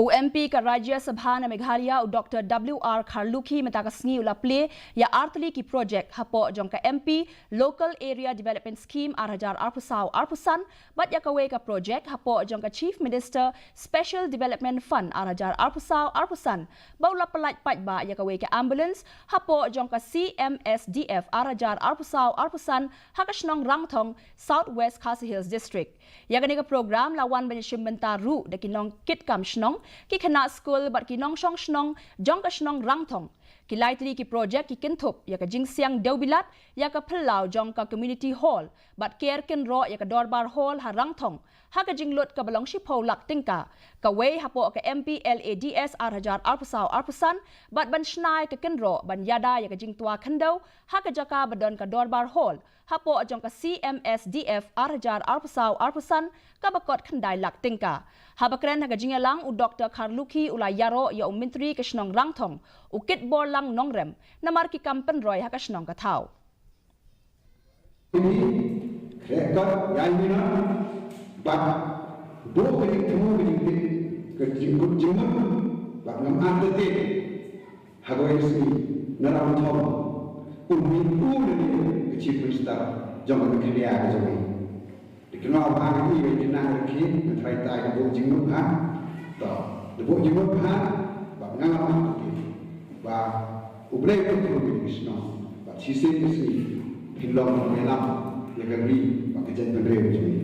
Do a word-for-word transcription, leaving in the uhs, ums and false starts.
U M P ka Rajya Sabha na Meghalaya, u Doctor W R Kharlukhi, mynta ka sngi u la plie ïa artylli ki projek hapoh jong ka M P Local Area Development Scheme arhajar arphew saw arphew san bad ïa kawei ka projek hapoh jong ka Chief Minister Special Development Fund arhajar arphew saw arphew san, ba u la pyllait paidbah ïa kawei ka ambulance hapoh jong ka C M S D F arhajar arphew saw arphew san ha ka shnong Rangthong, South West Khasi Hills District. Ïa kane ka program la wan ban ïashim bynta ruh da ki nongkitkam shnong, ki khynnah skul bad ki nongshong shnong jong ka shnong Rangthong. Ki lai tylli ki projek ki kynthup ïa ka jingsiang dewbilat ïa ka phyllaw jong ka Community Hall bad ker kynroh ïa ka Dorbar Hall ha Rangthong ha ka jinglut kaba long shiphew lak tyngka, kawei hapoh ka M P L A D S arhajar arphew saw arphew san, bad ban shna ïa ka kynroh ban ïada ïa ka jingtwa khyndew ha ka jaka ba don ka Dorbar Hall hapoh jong ka C M S D F arhajar arphew saw arphew san kaba kot khyndai lak tyngka. Haba kren ha ka jingïalang, u Doctor Kharlukhi u la ïaroh ïa u Myntri ka shnong Rangthong, u Kitborlang Nongrem, namar ki kam pynroi ha ka shnong ka thaw. Ini khreh kot ïa ïa mina, bad buh ka jingthmu ka jingtip ka jingkut jingmut, bad ngam artatien ha kawei ka sngi na Rangthong un mih u lane u ka Chief Minister jong ka Meghalaya ka jong ngi. Te kynmaw bha ïa i wei khynnah rkhie, nga tharai tai da buh jingmut bha. To, da buh jingmut bha, bad nga ngam artatien ba U Blei un pynlong ïa ka shnong bad shisien ka sngi phin long pynïalam ïa ka ri bad ka jaitbynriew jong ngi.